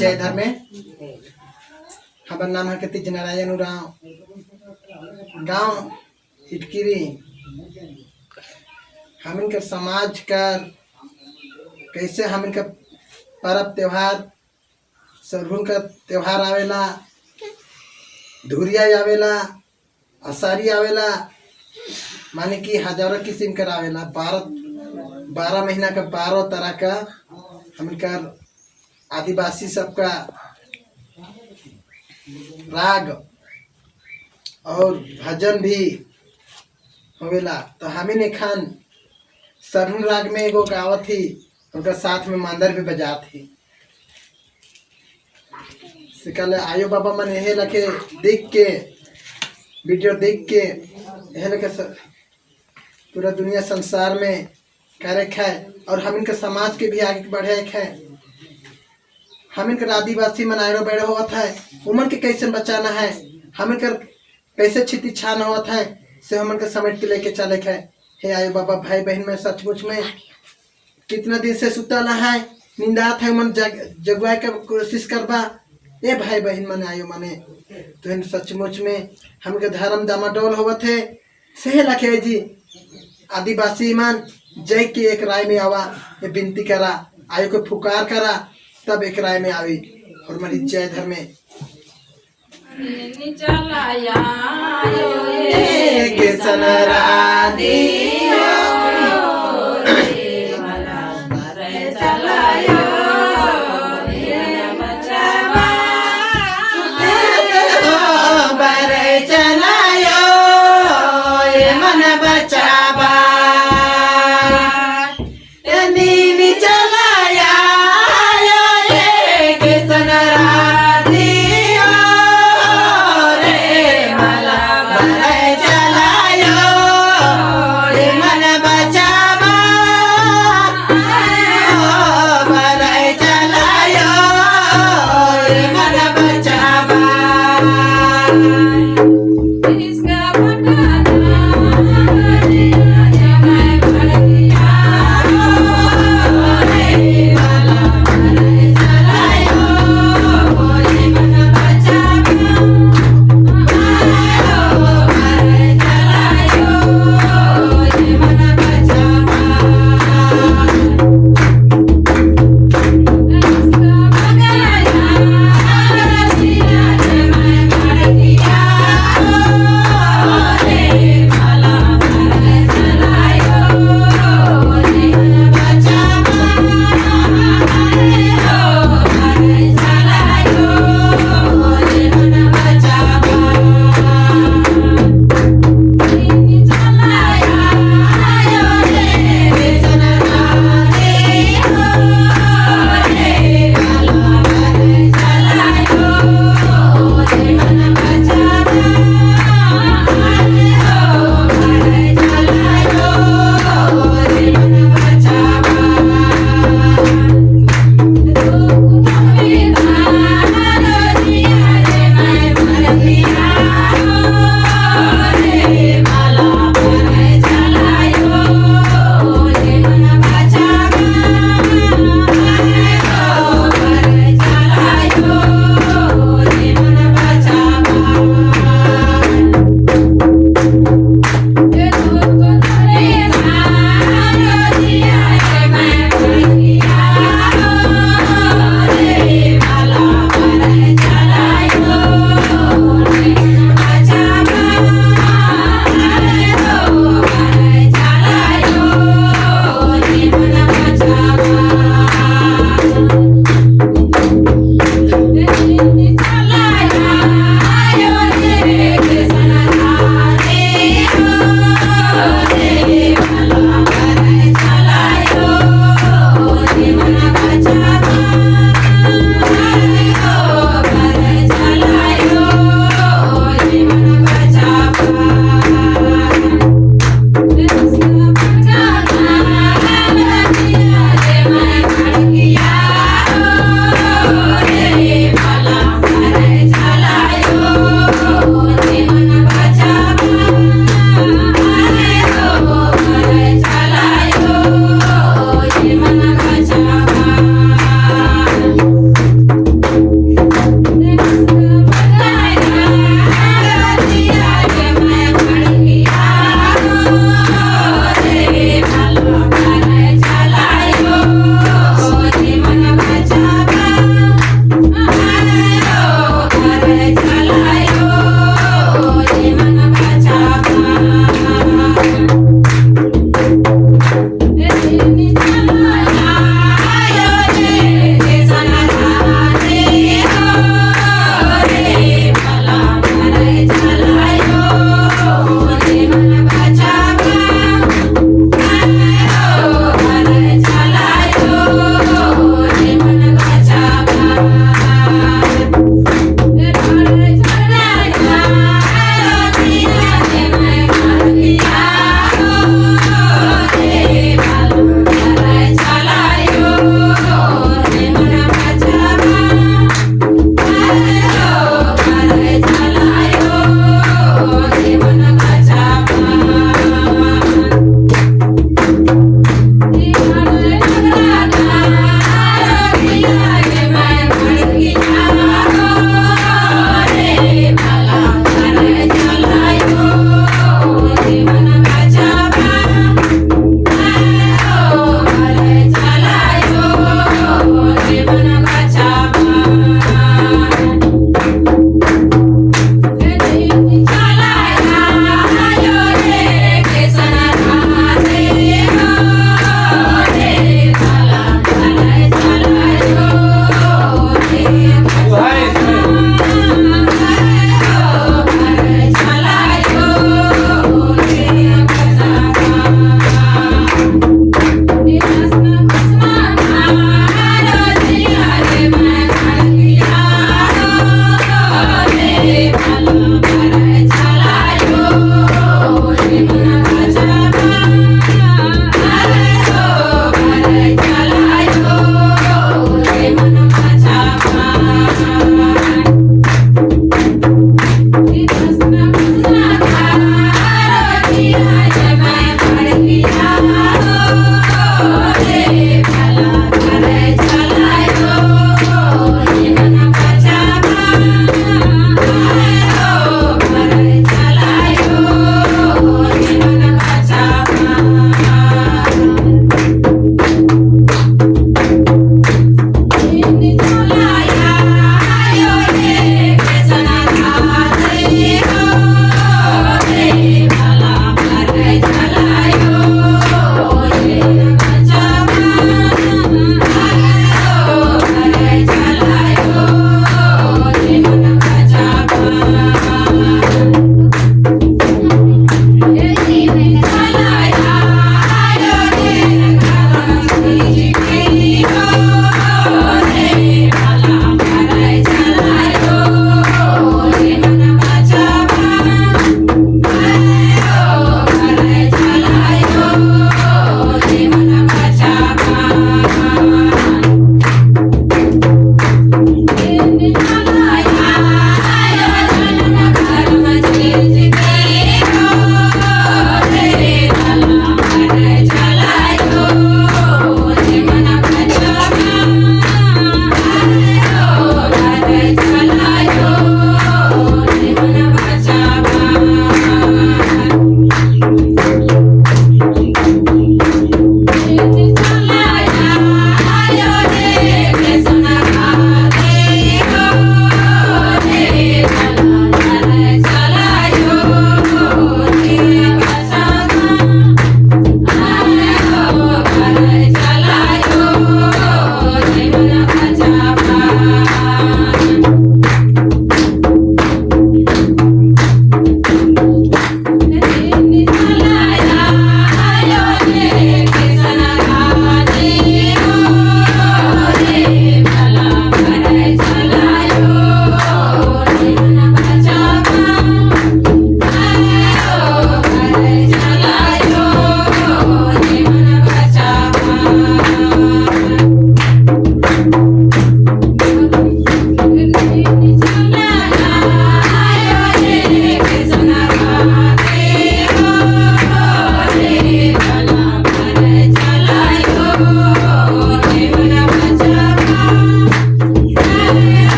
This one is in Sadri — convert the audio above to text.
जय धर्मे। हमार नाम है तेज नारायण उरांव, गांव इटकिरी। हम इनके समाज का कैसे हम इनका पर्व त्योहार, सरहुन का त्योहार आवेला, धुरिया आवेला, असारी आवेला, माने कि हजारों किस्म का आवेला। 12 12 महीना का 12 तरह का हम इनका आदिवासी सबका राग और भजन भी होवेला। तो हमें खान सरहुन राग में एगो गावत थी, उनका साथ में मांदर भी बजात थी। सिकल आयो बाबा मन यहे लखे देख के, वीडियो देख के यहे लखे पूरा दुनिया संसार में करे है और हम इनके समाज के भी आगे बढ़े है। हम इनके आदिवासी मन आयरो बैठे होवत है, उमन के कैसे बचाना है, हम इनकर कैसे छिति छान होवत है, से हमन के समेट के लेके चले है। हे आयो बाबा भाई बहन में सचमुच में कितना दिन से सुतल है, नींदात है, मन जगवाए के कोशिश करबा। ए भाई बहन मन आयो मने तो इन सचमुच में हमके धर्म दामाडोल होवत है। सही लखे जी आदिवासी मन जय के एक राय में आवा, ये विनती करा, आयो को फुकार करा, तब एक राय में आवी और मरी जय धर्मे। चलाया किसन राधी।